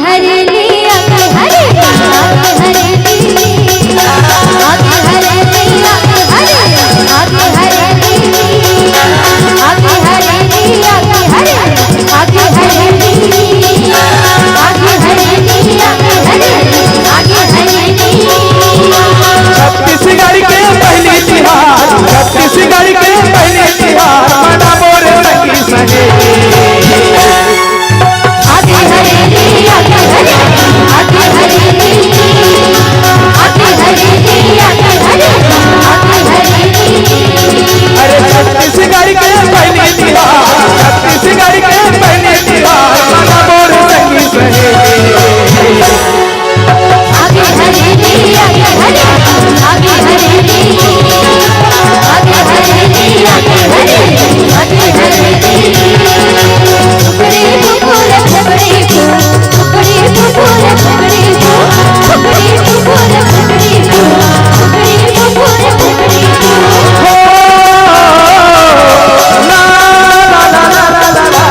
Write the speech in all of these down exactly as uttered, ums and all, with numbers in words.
हरेली आगे हरेली, आगे हरेली, आगे हरेली, आगे हरेली, आगे हरेली, आगे हरेली, आगे हरेली, आगे हरेली, आगे हरेली, आगे हरेली। छत्तीसगढ़ के पहली तिहार, छत्तीसगढ़ के पहली तिहार, मनाबो रे संगी सहेली। आगे हरेली, आगे हरेली, आगे हरेली, आगे हरेली, आगे हरेली, आगे हरेली। अरे छत्तीसगढ़ के पहली तिहार, छत्तीसगढ़ के पहली तिहार, मनाबो रे संगी सहेली। आगे हरेली, आगे हरेली, आगे हरेली, आगे हरेली, आगे हरेली, आगे हरेली। फुकड़ी फुकुर फुकड़ी फु, फुकड़ी फुकुर फुकड़ी फु, फुकड़ी फुकुर फुकड़ी फु, फुकड़ी फुकुर फुकड़ी फु। हो, ला, ला, ला, ला, ला, ला, ला।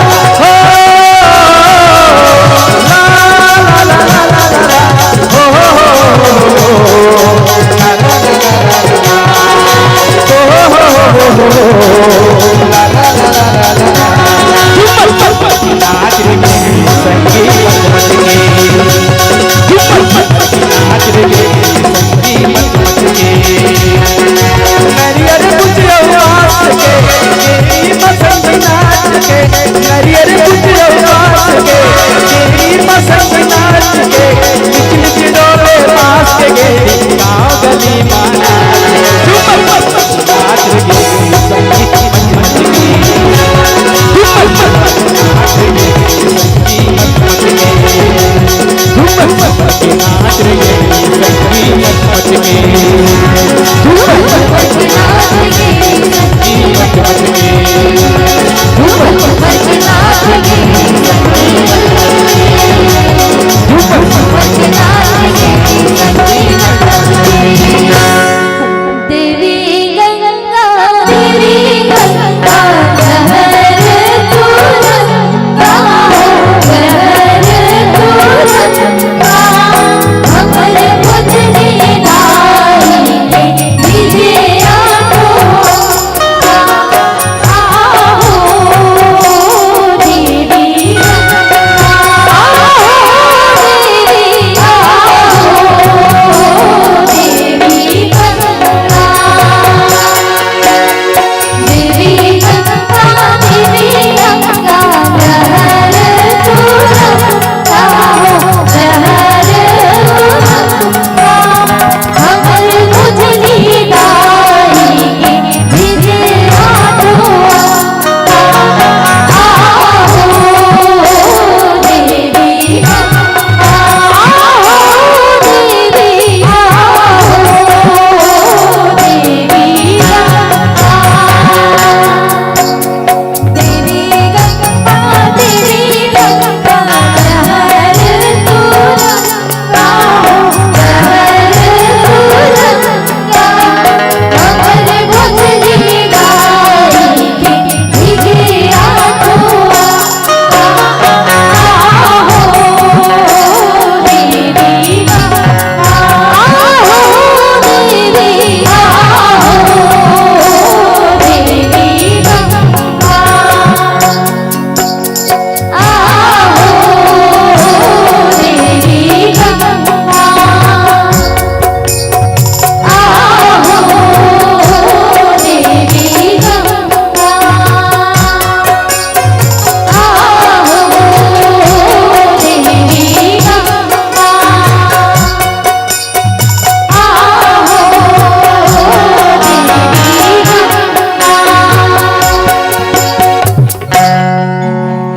नरियर बुझियौ बास के, केरी पसंद नाच के। नरियर बुझियौ बास के, केरी पसंद नाच के। निक निक डोले बास के, गेली गाँव गली माना। नाच रे गेली संगी मच मच के। नाच रे गेली संगी मच मच के। नाच रे गेली संगी मच मच के। देवी गंगा, देवी गंगा, लहर तू रंगा हो, लहर तू रंगा। हमर बुझनी नाई के बिजया हो।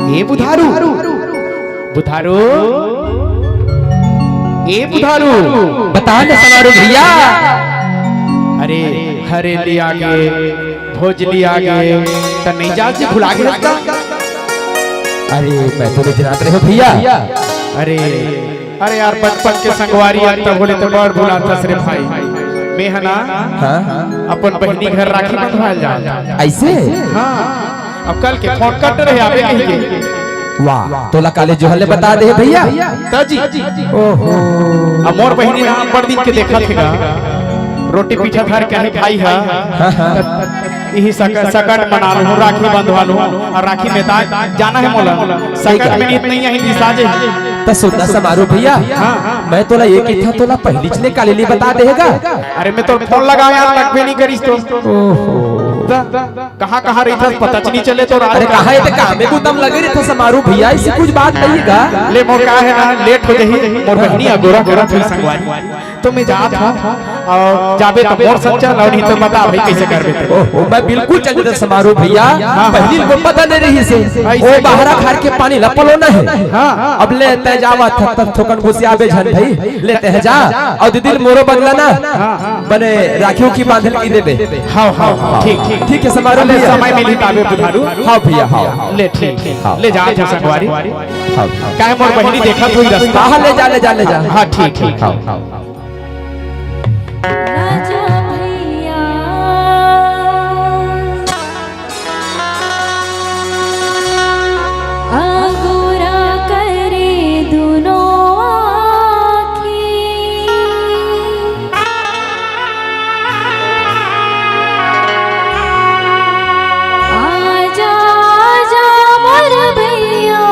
ए बुधारू, बुधारू, ए बुधारू। बता न सवारू भैया। अरे हरेली आगे, भोजली आगे, त नहीं जात जी, भुला गे हस का? अरे मैं तो नहीं जानत रहे हो भैया। अरे, अरे यार, बचपन के संगवारी अब तक बोले तो बड़ भुलाथस रे भाई। मैं है ना, हाँ? अपन बहिनी घर राखी बंधवाल जात। ऐसे? हाँ, अब कल के फोन कट रहे आबे कहिके। वाह, तोला काले जोहर ले बता दे हे भैया। त जी, ओहो। अब मोर बहिनी ना बड़ दिन के देखत हे गा, रोटी पीठा धर के हे भाई हा। हाँ, हाँ। इही सक-, सकट मना लूँ, राखी बंधवा लूँ, अउ राखी में ता जाना हे मोला, सकट में नीत नहीं आही, दिसा जे। त सुन ना समारू भैया, हाँ। मैं तोला ये कहिथँव, तोला पहिलीच ले काले ले बता दे हे गा। अरे मैं तोर फोन लगावँव यार, लगबे नहीं करिस तो। ओहो। त कहाँ, कहाँ रहिथस, पता च नइ चले तोर। अरे कहाँ हे, ते काम में गुतम लगे रहिथस समारू भैया, अइसे कुछ बात नहीं हे गा। ले मोर का हे ना, लेट हो जाही, मोर बहिनी अगोरा करत होही संगवारी। त मैं जात हँव, अउ जाबे त मोर संग चल, अउ नहीं त बता भाई कइसे करबे ते। ओहो, मैं बिल्कुल चल देथँव समारू भैया, हाँ, हाँ। पहिली ल पता नहीं रहिस हे। अइसे ओ बहरा खार के पानी ला पलोना हे। हाँ। अब ले तैं जावत हस त थोकन गुसियाबे झन भाई, ले तैं जा, अउ दीदी ल मोरो बदला ना। हाँ, हाँ। बने राखी उखी बांधे ल कहि देबे। हाँ, हाँ, हाँ, ठीक, ठीक। ठीक हे समारू भैया। समय मिलही ताबे बुधारू। हाँ भैया, हाँ। ले, ठीक, ठीक। हाँ। ले जात हँव संगवारी। हाँ। काहे मोर बहिनी देखत होही रस्ता। हाँ, ले जा, ले जा, ले जा। हाँ, ठीक, ठीक। हाँ। राजा भैया, अगोरा करे दूनों आँखी। आजा, आजा मोर भैया,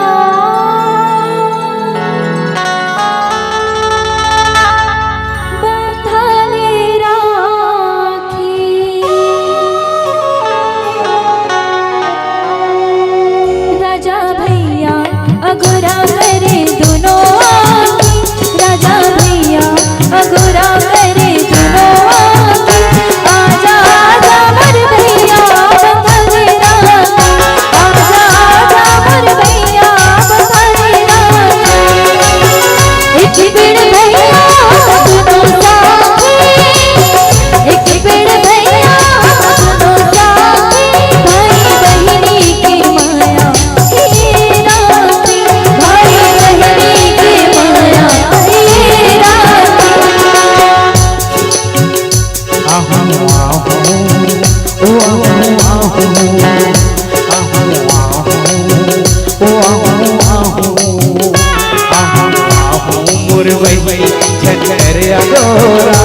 बंधा ले राखी। राजा भैया अगोरा करे दूनों आँखी, राजा भैया अगोरा करे दूनों आँखी। आजा, आजा मोर भैया बंधा ले राखी, आजा, आजा मोर भैया बंधा ले राखी। एक बेर भैया दूनों साथी, एक बेर भैया दूनों साथी, भाई बहिनी के माया हे राखी, भाई बहिनी के माया हे राखी। आहू, आहू, ओ आहू, आहू, आहू, आहू, ओ आहू, आहू, आहू, आहू, मोर बहिनी झन करे अगोरा,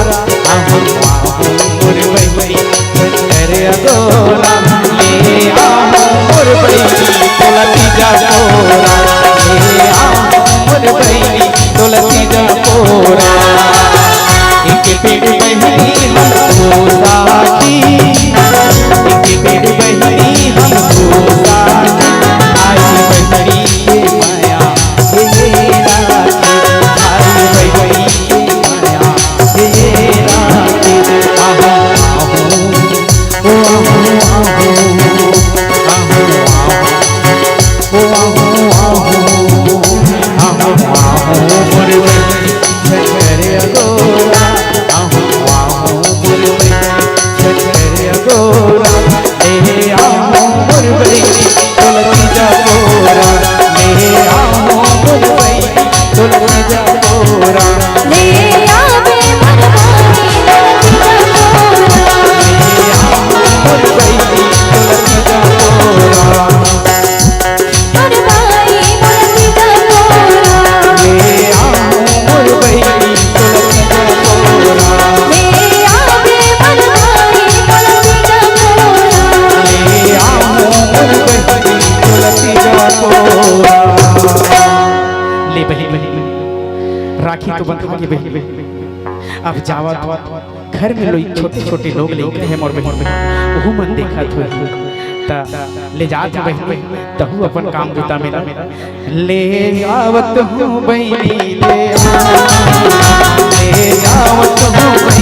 आहू, आहू, मोर बहिनी झन करे अगोरा, ले आहू मोर बहिनी तोला तीजा कोरा, ले आहू मोर बहिनी तोला तीजा कोरा। एक पेड़ बहिनी हमको साथी, एक पेड़ बहिनी हमको साथी, आई बहिनी के माया हे राखी, आई बहिनी के माया हे राखी। आहू, आहू, ओ आहू, आहू, आहू, आहू, ओ आहू, आहू, आहू, आहू, मोर बहिनी झन करे अगोरा, आहू, आहू, मोर बहिनी झन करे अगोरा, ले आहू मोर बहिनी तोला तीजा कोरा, ले आहू मोर बहिनी तोला तीजा कोरा, ले आबे मोर बहिनी तोला तीजा कोरा, ले आहू मोर बहिनी तोला तीजा कोरा। मोर भाई मोर तीजा कोरा। ले आहू मोर बहिनी तोला तीजा कोरा। ले आबे मोर भाई मोर तीजा कोरा। ले आहू मोर बहिनी तोला तीजा कोरा। ले बहिनी, राखी तो बंधा गे बहिनी, अब जावत घर में लोग, छोटे-छोटे लोग लइका हे मोर बहिनी, ओहू मन देखत होही। त ले जात हँव बहिनी, तहूँ अपन काम बूता में ना। ले आवत हँव बहिनी, ले आ, ले आवत हँव बहिनी।